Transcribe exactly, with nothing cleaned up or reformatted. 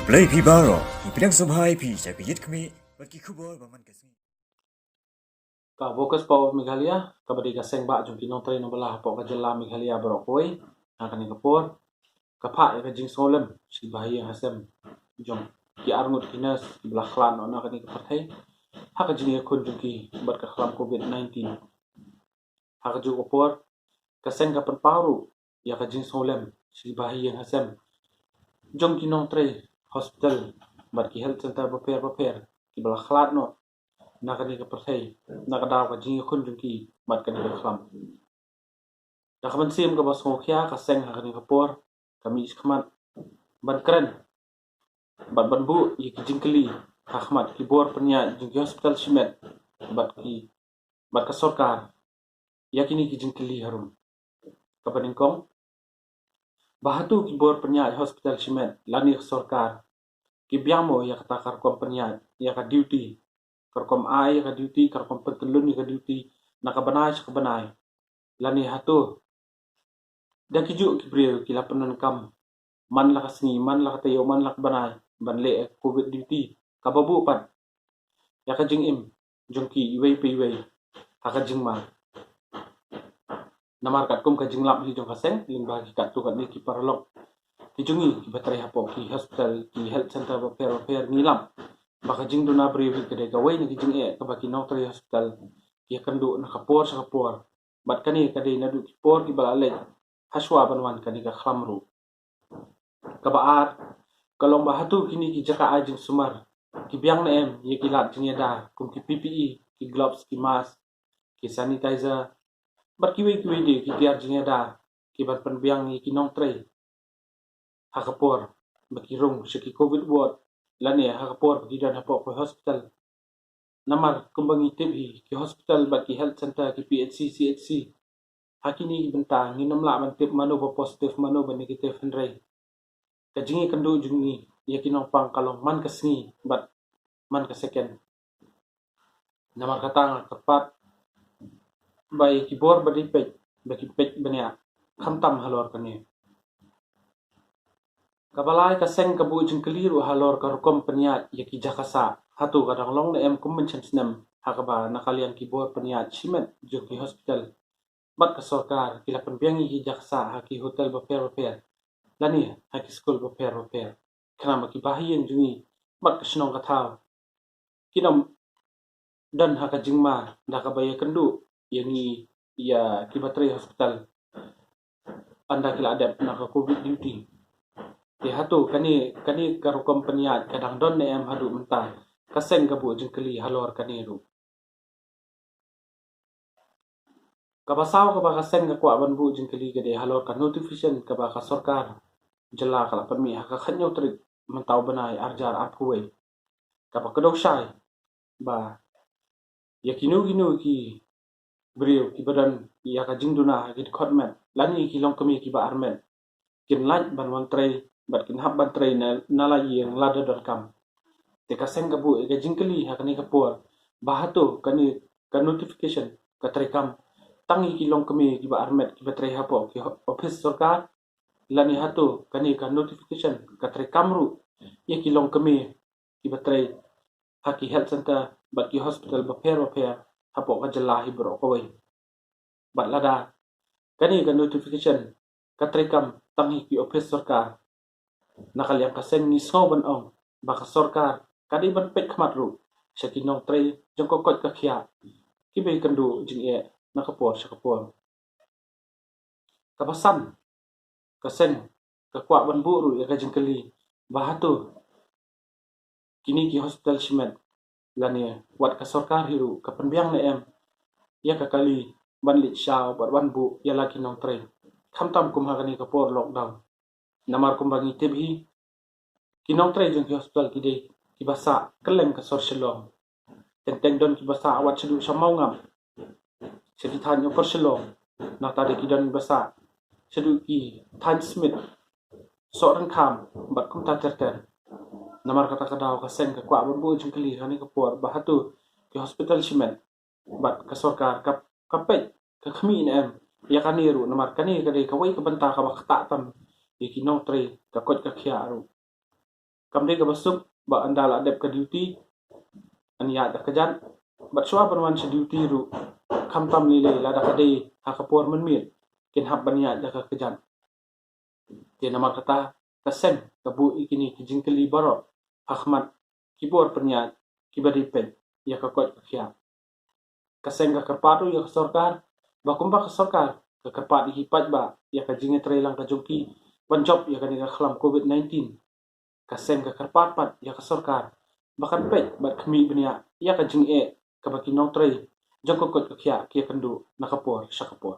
Blei phi baroh, ngi pdiang sngewbha ïa phi sha ka Ïit Khmih bad ki khubor ba man ka sngi. Ka Workers' Power of Meghalaya, kaba dei ka seng bah jong ki nongtrei nongbylla hapoh ka jylla Meghalaya baroh kawei, ha kane ka por ka phah ïa ka jingsngewlem sha ki bahaïing hasem jong ki arngut ki nurse kiba la khlad noh na kane ka pyrthei ha ka jingïakhun jong ki bad ka khlam covid nineteen. Ha kajuh ka por ka seng ka pynpaw ruh ïa ka jingsngewlem sha ki bahaïing hasem jong ki nongtrei hospital bad ki health centre bapher bapher kiba la khlad noh na kane ka pyrthei na ka daw ka jingïakhun jong ki bad kane ka khlam. Da ka mynsiem kaba sngewkhia, ka seng ha kane ka por ka mih shakhmat ban kren bad ban buh ïa ki jingkylli ha khmat ki bor pynïaid jong ki hospital shimet bad ki bad ka sorkar ïa kine ki jingkylli harum. Kaba nyngkong, ba hato ki bor pynïaid hospital shimet lane ka sorkar ki biang mo ïa kata ka rukom pynïaid ïa ka duty, ka rukom ai ïa ka duty, ka rukom pyntyllun ïa ka duty na ka bnai sha ka bnai, lane hato da kijuh ki briew ki la pyndonkam man la ka sngi, man la ka taïew, man la ka bnai ban leh covid duty, kaba buh pat ïa ka jingim jong ki iwei pa iwei ha ka jingma. Namar katkum ka jinglap hi jong ka seng lyngba ki katto katne ki paralok ki jong ngi kiba trei hapoh ki hospital, ki health centre bapher bapher, ngi lap ba ka jingduna briew hi ka dei kawei na ki jingeh kaba ki nongtrei hospital ki ïakynduh na ka por sha ka por. Bad kane ka dei naduh ki por kiba la leit hashwa ban wan kane ka khlam ruh. Kaba ar ka long ba hato kine ki jaka ai jingsumar ki biang ne em ïa ki lad jingïada kum ki P P E, ki gloves, ki mask, ki sanitizer bad kiwei kiwei de ki tiar jingïada ki ban pynbiang ïa ki nongtrei ha ka por ba ki rung sha ki covid ward lane ha ka por ba ki don hapoh ki hospital. Namar kumba ngi tip hi, ki hospital bad ki health centre, ki P H C, C H C, ha kine ki bynta ngin ym lah ban tip mano ba positive, mano ba negative, hynrei ka jingïakynduh jong ngi ïa ki nongpang ka long man ka sngi bad man ka second. Namar kata nga kyrpad ba ïa ki bor ba dei peit ba ki peit bniah, khamtam halor kane. Kaba lai, ka seng ka buh jingkylli ruh halor ka rukom pynïaid ïa ki jaka sah. Hato ka dang long ne em kum mynshem snem ha kaba na ka liang ki bor pynïaid shimet jong ki hospital bad ka sorkar ki la pynbiang ïa ki jaka sah ha ki hotel bapher bapher lane ha ki skul bapher bapher, khnang ba ki bahaïing jong ngi bad ka shnong ka thaw kin ym don ha ka jingma da kaba ïakynduh ïa ngi, ïa kiba trei hospital ynda ki la dep na ka covid duty. Te hato kane, kane ka rukom pynïaid ka dang don ne em haduh mynta? Ka seng ka buh jingkylli halor kane ruh. Kaba saw kaba ka seng ka kwah ban buh jingkylli ka dei halor ka notification kaba ka sorkar jylla ka la pynmih ha ka khathynñiew tarik mynta u bnai arhajar arphew wei, kaba kdew shai ba ïa kino kino ki briew kiba don ïa ka jingduna ha ki dkhot met lane ki longkmie kiba armet kin lait ban wan trei bad kin hap ban trei na, na la ïing lada don kam. Te ka seng ka buh ïa ka jingkylli ha kane ka por ba hato kane ka notification ka treikam tang ïa ki longkmie kiba armet kiba trei hapoh ki ho-, office sorkar, lane hato kane ka notification ka treikam ruh ïa ki longkmie kiba trei ha ki health centre bad ki hospital bapher bapher hapoh ka jylla hi baroh kawei. Bad lada kane ka notification ka treikam tang ha ki office sorkar, na ka liang ka seng ngi sngew ban ong ba ka sorkar ka dei ban peit khmat ruh sha ki nongtrei jong ka koit ka khiah kiba ïakynduh jingeh na ka por sha ka por. Kaba san, ka seng ka kwah ban buh ruh ïa ka jingkylli ba hato kine ki hospital shimet lane wat ka sorkar hi ruh ka pynbiang ne em ïa ka kali ban leit shaw bad ban buh ïa la ki nongtrei, khamtam kum ha kane ka por lockdown. Namar kumba ngi tip hi, ki nongtrei jong ki hospital ki dei kiba sah kylleng ka sor Shillong. Teng teng don kiba sah wat shaduh sha Mawngap, sha ki thaiñ ukor Shillong. Nangta dei ki don kiba sah shaduh ki thaiñ Smit, Sohryngkham bad kumta ter ter. Namar kata ka daw ka seng ka kwah ban buh jingkylli ha kane ka por ba hato ki hospital shimet bad ka sorkar ka, ka peit ka khmih ne em ïa kane ruh, namar kane ka dei kawei ka bynta kaba ktah tam ïa ki nongtrei ka koit ka khiah ruh. Kam dei kaba suk ba ynda la dep ka duty yn ïaid da kjat, bad shuwa ban wan sha duty ruh, khamtam lei lei lada ka dei ha ka por mynmiet, kin hap ban ïaid da ka kjat. Te namar kata, ka seng ka buh ïa kine ki jingkylli baroh ha khmat ki bor pynïaid kiba dei peit ïa ka koit ka khiah. Ka seng ka kyrpad ruh ïa ka sorkar ba kumba ka sorkar ka kyrpad ïa ki paidbah ïa ka jingïatreilang ka jong ki ban jop ïa kane ka khlam COVID nineteen, ka seng ka kyrpad pat ïa ka sorkar ba kan peit bad khmih bniah ïa ka jingeh kaba ki nongtrei jong ka koit ka khiah ki ïakynduh na ka por sha ka por.